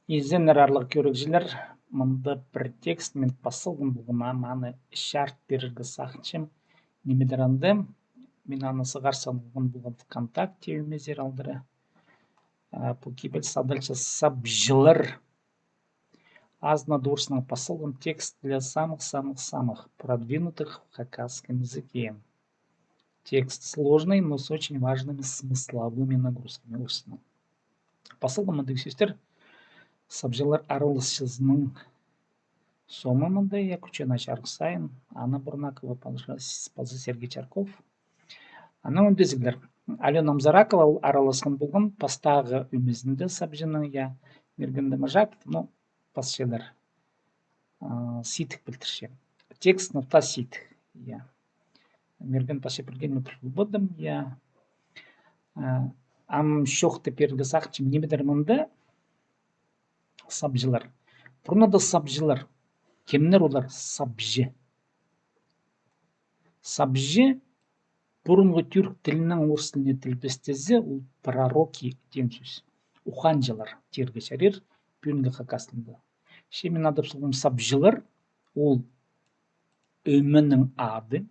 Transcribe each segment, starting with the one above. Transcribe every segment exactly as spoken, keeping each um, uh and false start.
Изеннер, аарлығ кӧрігҷілер, мында пір текст мин пас салған полғам, ам аны чарыт пирерге сағынчам. Нимедір анда, мин аны сығар салған полғам ВКонтакте ӧмезер алдыра. А, пу кибеліс адалча «Сабҷылар». Азынадуурсынаң пас салғам: «Текст для самых-самых-самых продвинутых в хакасском языке». Текст сложный, но с очень важными смысловыми нагрузками. Орыснаң пас салғам мындағ сӧстер. Сабҷылар араласчызының сомы мында, я, кӱчене чарых сайын. Анна Бурнакова паза Сергей Чарков. Анаң ӱндезіглер. Алёна Амзаракова, ол араласхан полған пастағы ӧмезінде сабҷының, я, Мирген Доможаков, ну, пасчалар. А, сидік пілдірче. Текст, ну, та сидік, я. Мирген пасча пиргенін пілбедім, я. А, ам чоохтап пирерге сағынчам, нимедір мында сабҷылар. Пурнада сабҷылар. Кемнер олар сабҷы? Сабҷы пурунғы тӱрк тілінең орыс тіліне тілбестезе, ол пророки теен сӧс. Ухаанҷылар тирге чарир пӱӱнгі хакас тілінде. Че мин адап салғам сабҷылар, ол ӧменің ады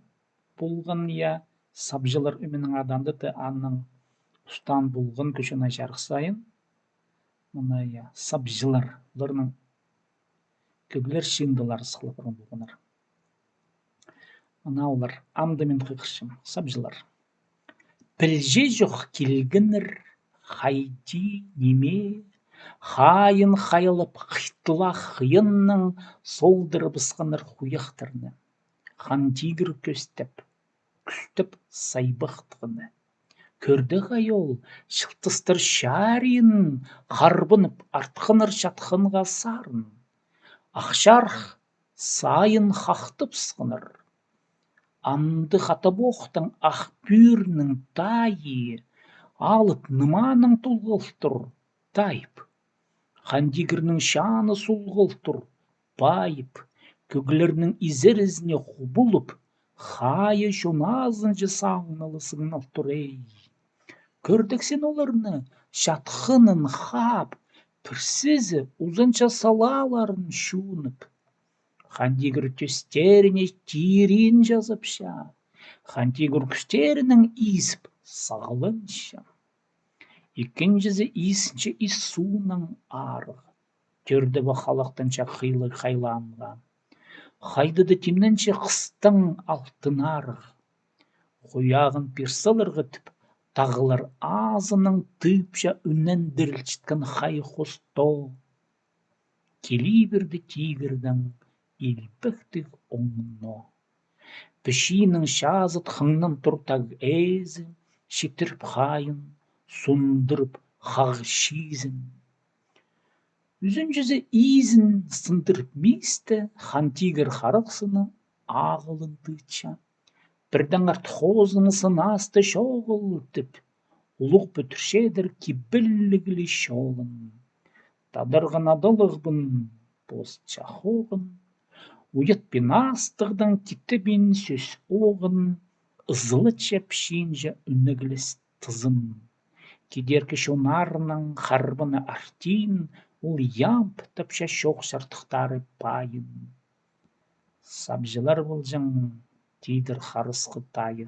полған, я, сабҷылар ӧменің ады, анда даа аннаң устаан полған кӱчене чарых сайын. Мына, я, сабҷылар, оларның кӧглер чыындылары сыхлап парған полғаннар. Мына олар, ам даа мин хығырчам, сабҷылар. Пілҷе чох килгеннер, хайди, ниме, хайын хайлап хыйтлах хыйыннаң солдырыбысханнар хуйахтарны. Хан Тигір кӧстеп, кӱстеп сайбахтығны. Кӧрді хай ол, чылтыстар чарыйын, харбынып артханнар чатханға сарын. Ах Чарых сайын хахтыбысханнар. Амды хатабохтаң Ах Пӱӱрнің тайы алып ныманаң толғалтыр тайып. Хан Тигірнің чаны солғалтыр пайып, кӧглернің изерізіне хубулып, хайы чон азынҷа саңналы сыгналтыр, ей. Кӧрдек сен оларны, чатханын хаап, пірсізі узанча салааларын чуунып. Хан Тигір тӧстеріне тирин чазапча, Хан Тигір кӱстерінең изіп сағыланча. Ікінҷізі изінче ис суунаң арығ. Тӧрдебі халахтанча хыйлы хайлаанға. Хайда-да тимненче хыстың алтын арығ. Хуяғын пир саларға тіп, тағлар азынаң тыыпча ӱннендірілчеткен хай хосто. Килибірді тигірдең илбектіг оңно. Пічиинең чазыт хыңнан тур тағ ээзі, читіріп хайын, сундырып хағ чизін. Ӱзінҷізі изін сындырып мисті, Хан Тигір харығ сыны ағылын тыытча. Пірдең арт хозының сынасты чоғыл тіп, улуғ пӱдірчедір кибеліглі чолын. Тадарған адалығбын пос чахоғын, уятпин астығдаң киттебин сӧс оғын, ызылы чепчинче ӱнеглес тызын. Кидеркі чоннарның харбыны артин, ол ямп тапча чоох чартыхтары пайын. Сабҷылар полҷаң, тидір харысхы тайы.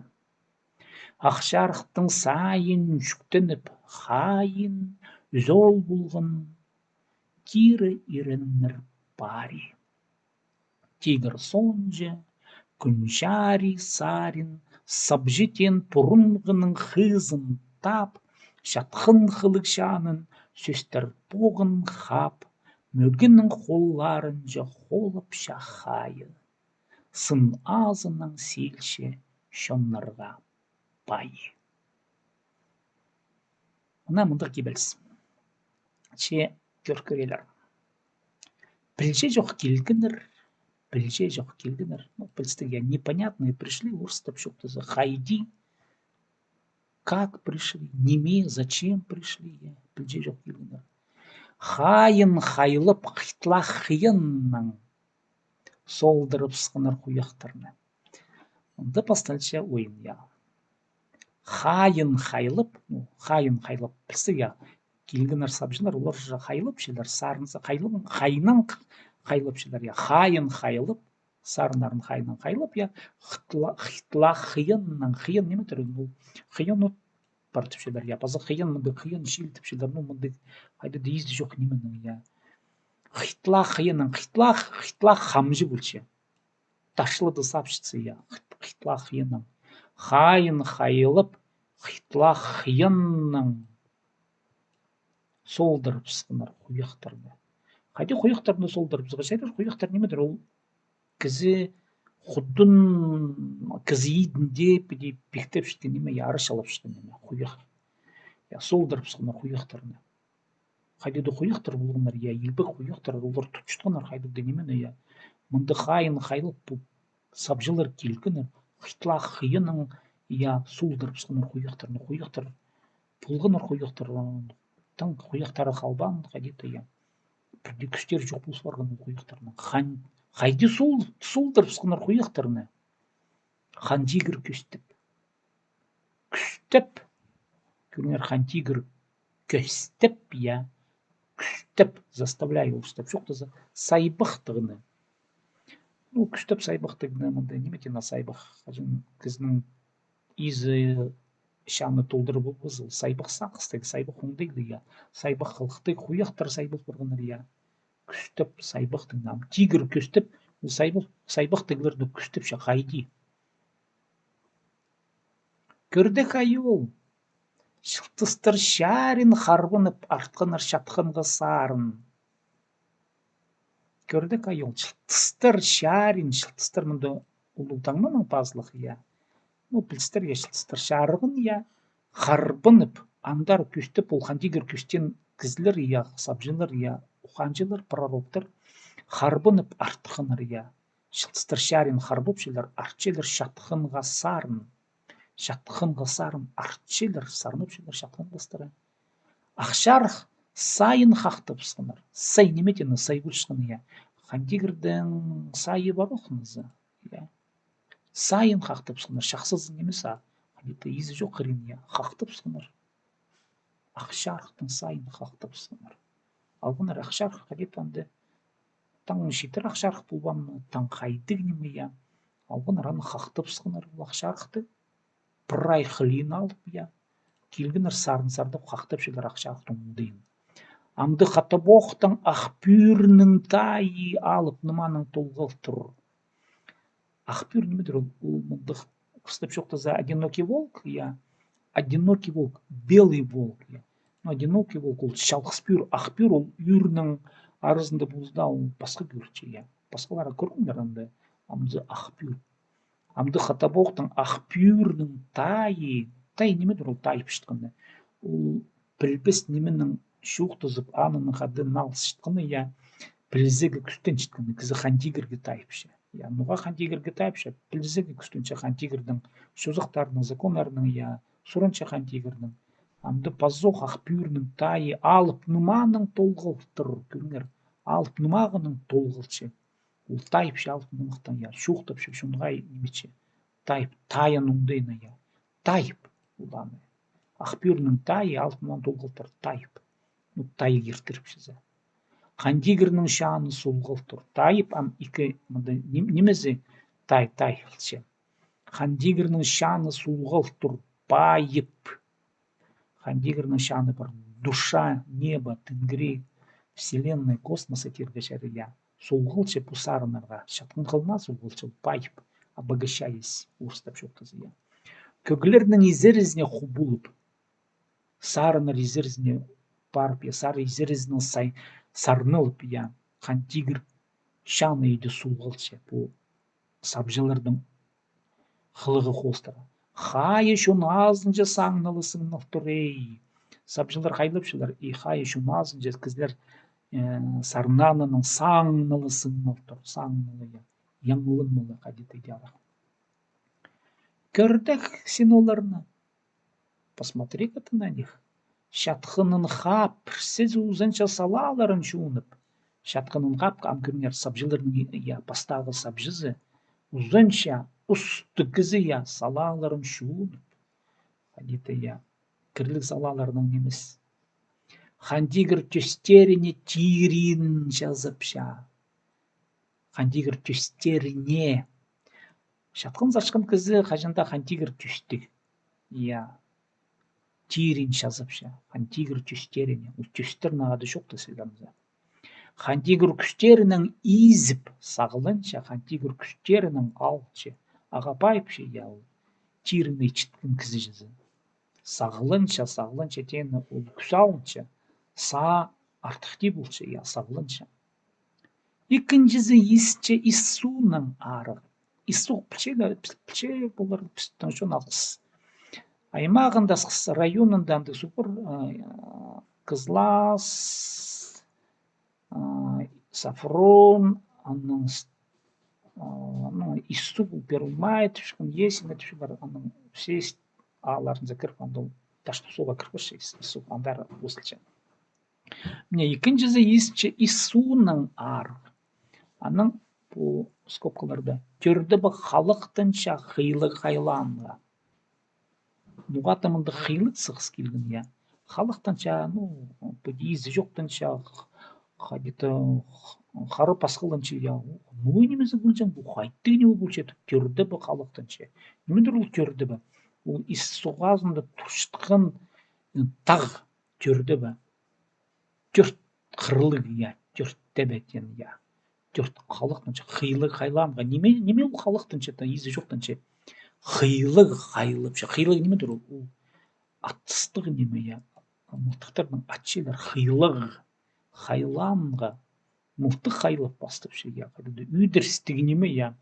Ах Чарыхтың сайын чӱктеніп, хайын ӱзӧл полған кирі иреннер пари. Тигір соонҷа, кӱн чарии сарин, сабҷы теен пурунғының хызын тап, чатхан хылығ чанын сӧстер поғын хап, мӧгенің холларынҷа холапча хайы. Сын азынаң силче чоннарға пай. Мына мындағ кибеліс. Че кӧр кӧрелер. Пілче чох килгеннер, пілче чох килгеннер. Ну, пілістіг, я, непонятные пришли, орыстап чоохтаза, хайди, как пришли, ниме, зачем пришли, я, пілче чох килгеннер. Хайын хайлап хыйтлах хыйыннаң солдырыбысханнар хуяхтарны. Анда пасталча ойын, я. Хайын хайлап, ну, хайын хайлап, пілістіг, я, Килгеннер сабҷылар, олар же хайлапчалар, сарынзар, хайлап, хайнаң хайлапчалар, я, хайын хайлап, сарыннарын хайнаң хайлап, я, хыйтлах, хыйтлах хыйыннаң, хыйын ниме тір, ну, хыйын от пар тіпчелер, я, паза хыйын, мындағ хыйын чил тіпчелер, ну, мындағ, хайди даа изі чох нименің, я. Хыйтлах хыйыннаң, хыйтлах, хыйтлах хамҷы полча. Ташлады сапчатса, я, хыйт-, хыйтлах хыйыннаң. Хайын хайлап, хыйтлах хыйыннаң солдырыбысханнар хуйахтарны. Хайди хуйахтарны солдырыбысха чарир, хуйахтар ниме тір, ол кізі худын, кізі идінде піди пиктепчеткен ниме, я, арачылапчатхан ниме, хуях. Я, солдырыбысханнар хуйахтарны. Хайди даа хуйахтар полғаннар, я, илбек хуйахтар, олар тутчатханнар хайдағ даа нимені, я. Мында хайын хайлап, пу сабҷылар килгеннер, хыйтлах хыйыннаң, я, солдырыбысханнар хуйахтарны, хуйахтар, полғаннар хуйахтар, таң хуйахтары халбаан, хайди даа, я. Пірдее кӱстері чох полыс парған ол хуйахтарның. Хан-, хайди сол-, солдырыбысханнар хуйахтарны. Хан тигір кӱстеп. Кӱстеп. Кӧріңер, хан тигір кӱстеп, я. Кӱстеп, заставляю, орыстап чоохтаза, сайбахтығны. Ну, кӱстеп сайбахтығны, мында ниме теен на сайбах? Хаҷан кізінің изі чаны толдыра полбаза, ол сайбах сағыстығ, сайбах оңдайлығ, я. Сайбах хылыхтығ, хуйахтар сайбал парғаннар, я. Кӱстеп сайбахтығны. Ам тигір кӱстеп, ол сайбах, сайбахтығларны кӱстепче хайди. Кӧрдек айол. Чылтыстар чарин харбынып артханнар чатханға сарын. Кӧрдек айол. Чылтыстар чарин, чылтыстар мында улуғ таңнаң пазылығ, я. Ну, пілдістер, я, чылтыстар чарығын, я. Харбынып, андар кӱстеп, ол хан тигір кӱстеен кізілер, я, сабҷылар, я, ухаанҷылар, пророктар. Харбынып артханнар, я. Чылтыстар чарин харбапчалар, артчалар чатханға сарын. Чатханға сарын артчалар, сарнапчалар чатхан пастыра. Ах Чарых сайын хахтабысханнар. Сай ниме теен на, сай полчатханы, я. Хан тигірдің сайы пар ох, нызы, я. Сайын хахтабысханнар, чахсызын нимес, а хайди даа изі чох хырин, я. Хахтабысханнар. Ах Чарыхтың сайын хахтабысханнар. Алғаннар Ах Чарых, хайди даа анда таң читіре Ах Чарых полбаан ма, таң хайдағ ниме, я. Алғаннар аны хахтабысханнар ол Ах Чарыхты. Прай хылиин алып, я. Килгеннер сарын сарнап, хахтапчалар Ах Чарыхтың оңдайын. Амды Хатабохтың Ах Пӱӱрнің тайии алып ныманаң толғал тур. Ах Пӱӱр ниме тір ол, ол мындағ, орыстап чоохтаза, одинокий волк, я. Одинокий волк, белый волк, я. Ну, одинокий волк, ол чалғыс пӱӱр, Ах Пӱӱр, ол ӱӱрнің аразында полза даа, ол пасха кӧрче, я. Пасхалары кӧргеннер анда, амды Ах Пӱӱр. Амды Хатабохтың Ах Пӱӱрнің тайии, тай ниме тір ол тайып чатханы. Ол пілбес нименең чоохтазып, аның хада налысчатханы, я, пілзерге кӱстенчеткені, кізі хан тигірге тайыпча. Я, ноға хан тигірге тайыпча, пілзерге кӱстенче хан тигірдің чозахтарының, законнарының, я, сурынча хан тигірнің. Амды пазох Ах Пӱӱрнің тайии алып ныманаң толғал тур, кӧріңер, алып нымағынаң толғалча. Ол тайыпча алып нымахтаң, я, чоохтапча, чонға ниметче. Тайып, тайын оңдайына, я. Тайып, ол аны. Ах Пӱӱрнің тайии алып ныманаң толғал тур, тайып. Ну, тайығ иртіріпче за. Хан тигірнің чаны солғал тур. Тайып, ам ікі, мында ним-, нимезі тай-, тайылча. Хан тигірнің чаны солғал тур, пайып. Хан тигірнің чаны пар, душа, небо, тінгірей, вселенная, космос тирге чарир, я. Солғалча пу сарыннарға, чатхан хылына солғалча, пайып, обогащаясь, орыстап чоохтаза, я. Кӧглернің изерізіне хубулып, сарыннар изерізіне парып, я, сарыннар изерізіне сай-, сарнылып, я, хан тигір чаны иди солғалча пу сабҷыларның хылығы хоостыра. Хайы чон азынҷа саңналы сыңнал тур, ей. Сабҷылар хайлапчалар, и хайы чон азынҷа кізілер, э, сарнааннаң саңналы сыңнал тур, саңналы, я. Яңылынмалы, хайди даа, я. Кӧрдек син оларны. Посмотри-ка ты на них. Чатханын хаап, пірсі узанча салааларын чуунып. Чатханын хаап, ам кӧріңер, сабҷыларның, я, пастағы сабҷызы. Узанча, усты кізі, я, салааларын чуунып. Хайди даа, я, кірліг салааларының нимес. Хан тигір тӧстеріне тирин чазапча. Хан тигір тӧстеріне. Чатхан-сачхан кізі хаҷан даа хан тигір тӧстіг. Я. Тирин чазапча. Хан тигір тӧстеріне. Ол тӧстер наа даа чоохтаза, сілернең. Хан тигір кӱстерінең изіп сағланча, хан тигір кӱстерінең алча. Ағаа пайыпча, я, ол тирін итчеткен кізі чізе. Сағланча, сағланча теені ол кӱс алынча, саа артых тее полча, я, сағланча. Ікінҷізі изінче ис суунаң арығ. Ис суғ пілче, пілче полар, пістің чон Асхыс аймағында, Асхыс районында андағ суғ пар, а, Кызлас, а, Софрон, анаң с-, а, ну, ис суғ ол Первомай тіпчеткен, Есина тіпче пар, анаң сес аалларынзар кіріп, анда ол Ташту суғға кіріп парча, ис, ис суғ андар осылча. Мына ікінҷізі изінче ис суунаң арығ. Анаң пу скобкаларда: тӧрдебі халыхтанча хыйлығ хайлаанға. Ноға-да мында хыйлығ сығыс килген, я. Халыхтанча, ну, пу изі чоохтанча, х-, хайди-да х-, хара пасхаланча, я. Ну, нимезі полҷаң, пу хайдағ ниме полҷаң, тӧрдебі халыхтанча. Ниме дір ол тӧрдебі? Ол ис суғ азында турчатхан, ы, тағ тӧрдебі. Тӧрт хырлығ, я, тӧрт тепе теен, я. Тӧрт халыхтанча хыйлығ хайлаанға. Ниме, ниме ол халыхтанча, та изі чоохтанча? Хыйлығ хайлапча. Хыйлығ ниме дір ол? Ол атыстығ ниме, я. Мылтыхтарнаң атчалар. Хыйлығ хайлаанға. Мылтых хайлап пастапча, я. Хайди-да ӱдірістіг ниме, я.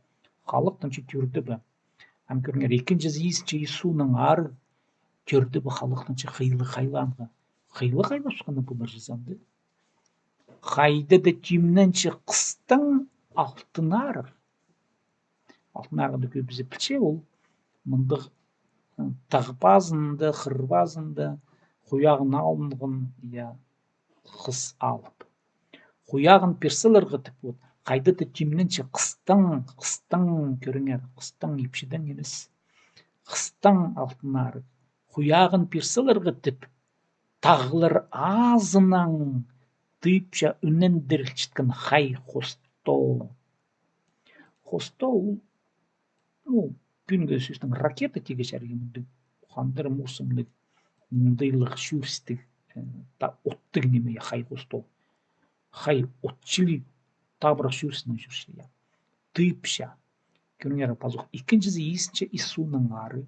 Халыхтанча тӧрдебі. Ам кӧріңер, ікінҷізі изінче ис суунаң арығ, тӧрдебі халыхтанча хыйлығ хайлаанға. Хыйлығ хайлапчатханы полар чізе анда. Хайда-да тимненче хыстың алтын арығ. Алтын арығ анда кӧбізі пілче ол. Мындағ, ы, тағ пазында, хыр пазында, хуяғын алынған, я, хыс алып. Хуяғын пир саларға тіп, вот, хайда-да тимненче хыстың, хыстың, кӧріңер, хыстың ипчідең нимес. Хыстың алтын арығ. Хуяғын пир саларға тіп, тағлар азынаң тыыпча ӱнендірілчеткен хай хосто. Хосто ол, ну, пӱӱнгі сӧстең ракета тигі чарир мындағ, хандыр мурсымнығ, мындағлығ чӧрістіг, э, та оттығ ниме, я, хай хосто. Хай от чіли табырах чӧрістіг чӧрче, я. Тыыпча. Кӧріңер, пазох ікінҷізі изінче ис суунаң арығ.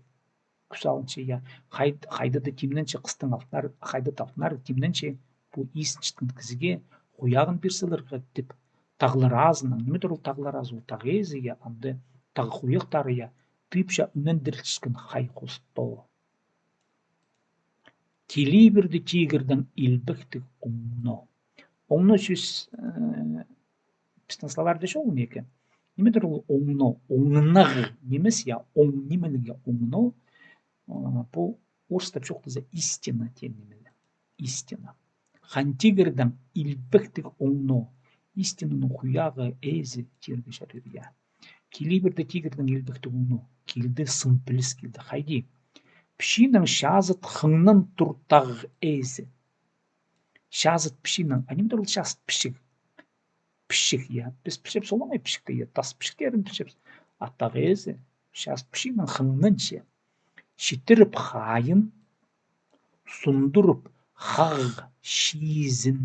Кӱс алынча, я. Хай-, хайда-да тимненче хыстың алтын арығ, хайда-да алтын арығ тимненче пу изінчеткен кізіге хуяғын пир саларға тіп, тағлар азынаң, ниме дір ол тағлар азы, ол тағ ээзі, я, анда тағ хуяқтары, я, тыыпча ӱнендірілчеткен хай хосто. Килибірді тигірдең илбектіг оңно. Оңно сӧс, э, пістің словарьда чоғыл неке. Ниме дір ол оңно? Оңнығ нимес, я, оң нименің, я, оңно. Э, пу орыстап чоохтаза истина теен ниме. Истина. Хан тигірдең илбектіг оңно. Истинаның хуяғы, ээзі тирге чарир, я. Килибірді тигірдең илбектіг оңно. Килді сын піліс килді. Хайди? Пічиинең чазыт хыңнаң тур тағ ээзі. Чазыт пічиинең. А ниме дір ол чазыт пічік? Пічік, я. Піс пілчебіс олаңай пічікті, я, тас пічіктерін пілчебіс. А тағ ээзі чазыт пічиинең хыңнанча. Читіріп хайын, сундырып хағ чизін.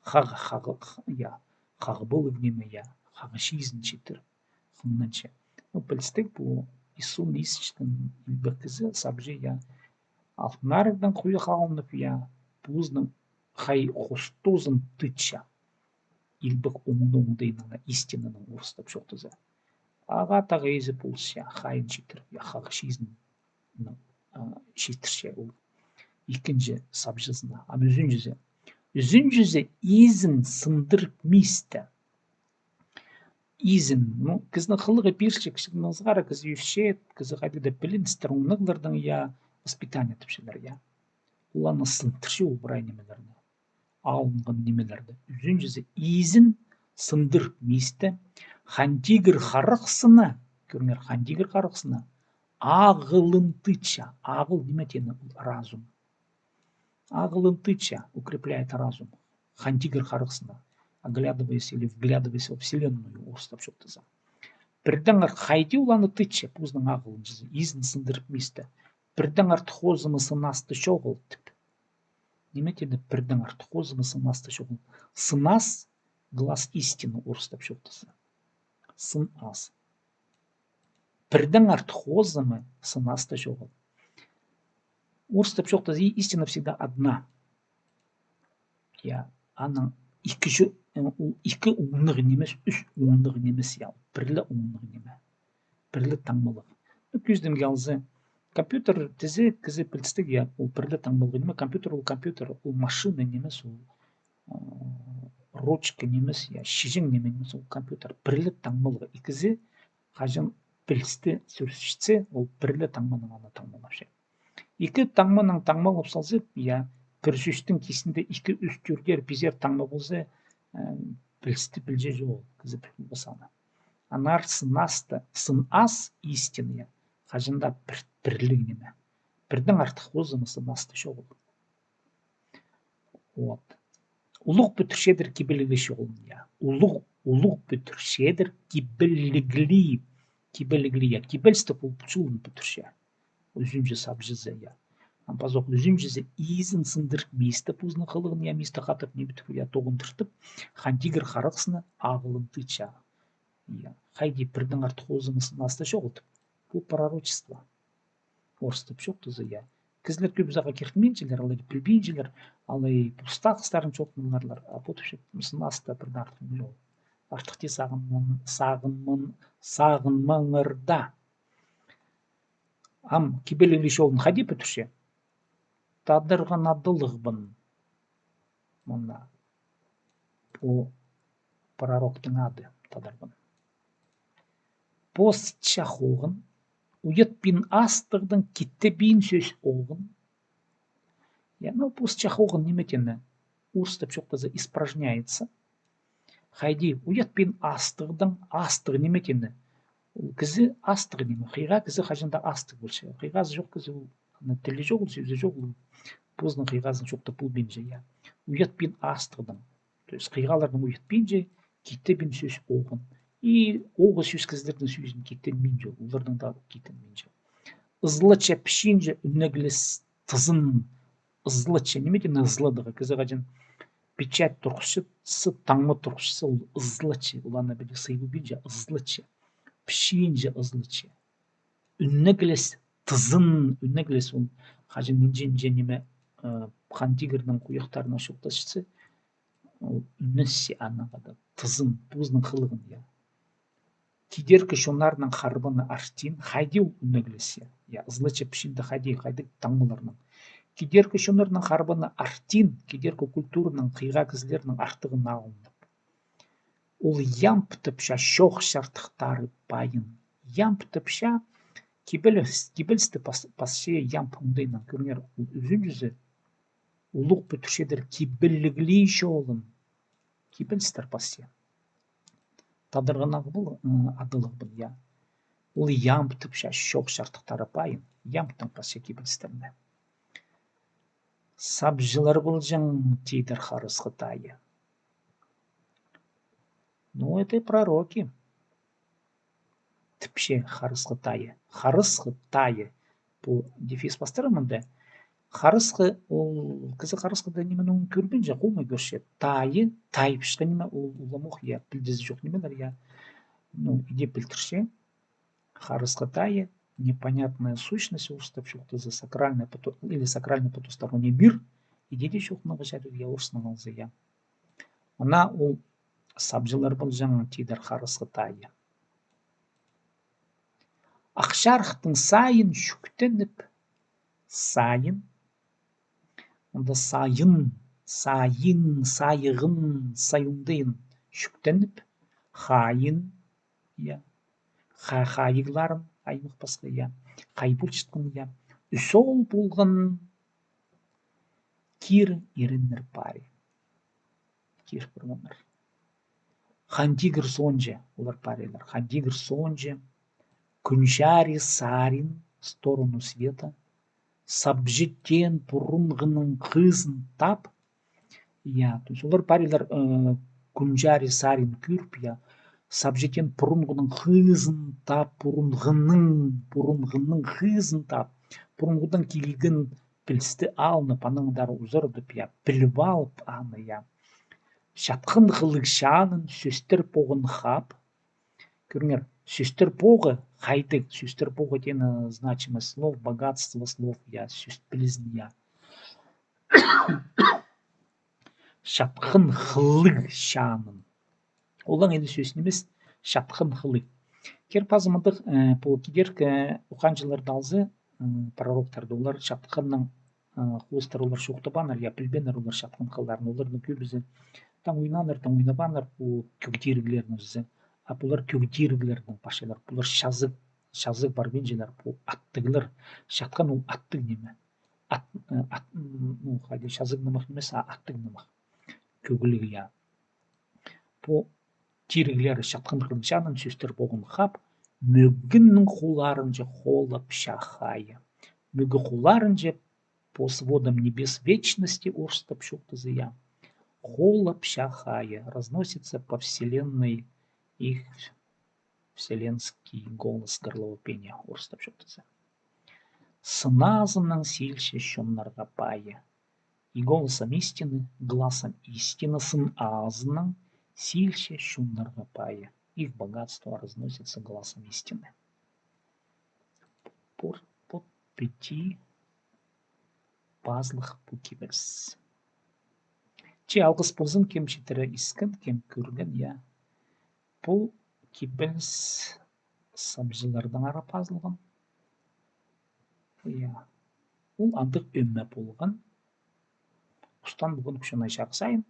Хағ, хағ, я, хағ палығ ниме, я, хағ чизін читіріп. Хыңнанча. Ну, пілістіг, пу ис суун изінчеткен илбек кізі сабҷа, я, алтын арығдаң хуях алынып, я, позының хай хостозын тыытча. Илбек оңны оңдайнаң, истинаның орыстап чоохтаза. Ағаа тағ ээзі полысча, хайын читіріп, я, хағ чизін, ну, а, читірче ол ікінҷі сабҷызына. Ам ӱзінҷізі. Ӱзінҷізі изін сындырып мисті. Изін, ну, кізінің хылығы пирче, кізінің ызғары, кізі ӧсче, кізі хайди-да піліністер, оңнығлардаң, я, воспитание тіпчелер, я. Ол аны сындырча, ол прай нимелерні. Алынған нимелерні. Ӱзінҷізі изін сындырып мисті. Хан тигір харахсына, кӧріңер, хан тигір харахсына, ағылын тыытча. Ағыл ниме теені? Ол разум. Ағылын тыытча, укрепляет разум. Хан тигір харығ сынына, оглядываясь или вглядываясь во Вселенную, орыстап чоохтаза. Пірдеңер хайди ол аны тыытча, позының ағылын чізе, изін сындырып мисте. Пірдеңер артых озымы сынасты чоғыл, тіп. Ниме теені пірдеңер артых озымы сынасты чоғыл? Сынас, глас истины, орыстап чоохтаза. Сынас. Пірдеңер артых озымы сынасты чоғыл. Орыстап чоохтаза, истина всегда одна. Я, аның ікі чо-, э, ол ікі оңнығ нимес, ӱс оңнығ нимес, я, пір ле оңнығ ниме. Пір ле таңмалығ. Ну, кӧзідімге алза, компьютер тізе, кізі пілістіг, я, ол пір ле таңмалығ ниме, компьютер ол компьютер, ол машина нимес, ол, э, ручка нимес, я, чиҷең ниме нимес, ол компьютер. Пір ле таңмалығ. Ікізі хаҷан пілісті сӧрісчетсе, ол пір ле таңманың аны таңмалапча. Ікі таңманың таңмалап салза, я, пір сӧстің кистінде ікі, ӱс, тӧртер, пизер таңма полза, э, пілісті пілче чоғыл, кізі пілбес аны. Аннаңар сынасты, сынас истина, я, хаҷан даа пір, пірліг ниме. Пірдеңер артых озымы сынасты чоғыл. Вот. Улуғ пӱдірчедір кибелігліг чолын, я. Улуғ, улуғ пӱдірчедір кибелігліг, кибелігліг, я. Кибелістіг ол чолын пӱдірче. Ӱзінҷі сабҷызы, я. Ам пазох ӱзінҷізі изін сындырып мисте, позының хылығын, я, мисте хатап, ниме тіп, я, тоғындыртып, хан тигір харығ сынына ағылын тыытча. Я. Хайди пірдеңер артых озымы сынасты чоғыл, тіп. Пу пророчество. Орыстап чоохтаза, я. Кізілер кӧп сағаа киртінминчелер, алай пілбинчелер, алай пу статустарын чоохтанарлар, а пу тіпче, сынасты пірдеңер артых ниме чоғыл. Артых тее сағынмаң-, сағынмаң-, сағынмаңар даа. Ам кибелігліг чолын хайди пӱдірче? Тадарғанадылығбын. Мына пу пророктың ады, тадарбын. Пос чахоғын, уятпин астығдаң, киттебин сӧс оғын. Я, ну, пос чахоғын ниме теені, орыстап чоохтаза, испражняется. Хайди, уятпин астығдаң, астығ ниме теені? Ол кізі астығ ниме, хыйға кізі хаҷан даа астығ полча. Хыйғазы чох кізі ол, аны тілі чоғыл, сӧзі чоғыл, позының хыйғазын чоохтап полбинча, я. Уятпин астығдаң. То есть хыйғалардаң уятпинча, киттебин сӧс оғын. И оғы сӧс кізілернің сӧзін киттенминче, оларның даа киттенминче. Ызлача пічиинҷе ӱнеглес тызын. Ызлача, ниме теені ызладығ? Кізі хаҷан печать турғысчызы, таңма турғысчызы, ол ызлача, ол аны піле сыйлабинча, ызлача. Пічиинҷе ызлача. Ӱнеглес тызын, ӱнеглес ол хаҷан нинҷе-нинҷе ниме, э, хан тигірнің хуйахтарына чоохтасча, ол ӱнесче аннаң хада, тызын, позының хылығын, я. Кидеркі чоннарның харбаны артин, хайди ол ӱнеглес, я. Я, ызлача пічиинде хайди, хайди таңмаларның. Кидеркі чоннарның харбаны артин, кидеркі культураның, хыйға кізілернің артығын алынып. Ол ямбтапча чоох-чардыхтары пайын. Ямбтапча, кибеліс-, кибелісті пас-, пасча ямб оңдайнаң. Кӧріңер, ол ӱзінҷізі, улуғ пӱдірчедір кибелігліг чолын. Кибелістер пасча. Тадарғанадылығбын, я. Ол ямбтапча чоох-чардыхтары пайын. Ямбтаң пасча кибелістерні. Сабҷылар полҷаң, тидір харысхы тайы. Ну, это пророки. Тіпче харысхы тайы. Харысхы тайы. Пу дефис пастыра мында. Харысхы, ол, кізі харысхыда нименің кӧрбинче, хомай кӧрче. Тайы, тайыпчатхан ниме, ол уламох, я, пілдізі чох нимелер, я. Ну, иди пілдірче. Харысхы тайы, непонятная сущность, орыстап чоохтаза, сакральный поту-, или сакральный потусторонний мир, иди дее чоохтанарға чарир, я, орыснаң алза, я. Мына ол сабҷылар полҷаң, тидір харысхы тайы. Ах чарыхтың сайын чӱктеніп, сайын. Мында сайын, сайын, сайығын, сайуңдайын чӱктеніп, хайын, я. Ха-, хайығларын, аймах пасха, я. Хай полчатхан, я. Ӱс оол полған, кир иреннер пари. Кир парғаннар. Хан тигір соонҷа, олар парийлар. Хан тигір соонҷа, кӱн чарии сарин, в сторону света, Сабҷытен пурунғының хызын тап. Я, то есть олар парийлар, э, кӱн чарии сарин кӧріп, я. Сабҷытен пурунғының хызын тап, пурунғының, пурунғының хызын тап. Пурунғыдаң килген пілісті алынып, анаң андар узарып, я, піліп алып аны, я. Чатхан хылығ чаанын сӧстер поғын хап. Кӧріңер, сӧстер поғы, хайдағ сӧстер поғы теені, значимость слов, богатство слов, я, сӧс пілізін, я. Чатхан хылығ чаанын. Олаң иди сӧс нимес, чатхан хылығ. Кир пазы мындағ, э, пу кидеркі, э, ухаанҷыларды алза, м, пророктарды, олар чатханнаң, э, хоостыра олар чоохтабааннар, я, пілбееннер олар чатхан хылларын, оларның кӧбізі таң ойнааннар, таң ойнабааннар пу кӧг тиріглернің ӱзі. А пулар кӧг тиріглернің пасчалар, пулар чазағ, чазағ парбинчалар, пу аттығлар, чатхан ол аттығ ниме. Ат, э, ат, м, ну, хайди, чазағ нымах нимес, а аттығ нымах. Кӧгліг, я. Пу тиріглер чатхан хылығ чаанын сӧстер поғын хап, мӧгіннің хуларынҷа холапча хайы. Мӧгі хуларынҷа по сводам небес вечности орыстап чоохтаза, я. Холапча хайы разносится по вселенной их вселенский голос горловопения орыстап чоохтаза. Сын азынаң силче чоннарға пайы. И голосом истины, гласом истины сын азынаң силче чоннарға пайы. Их богатство разносится гласом истины. Пу, пу піди пазылых пу кибеліс. Че алғыс ползын, кем читіре искен, кем кӧрген, я. Пу кибеліс сабҷылардаң ара пазылған. Я. Ол андағ ӧме полған. Устан пӱӱн кӱченай чарых сайын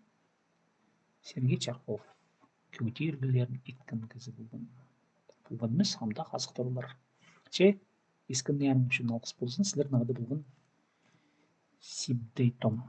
Сергей Чарков кӧг тиріглерін иткен кізі полған. Полған нимес, ам даа хазыхтырлар. Че искеннерің ӱчӱн алғыс ползын, сірернең хада полған Сибдей Том.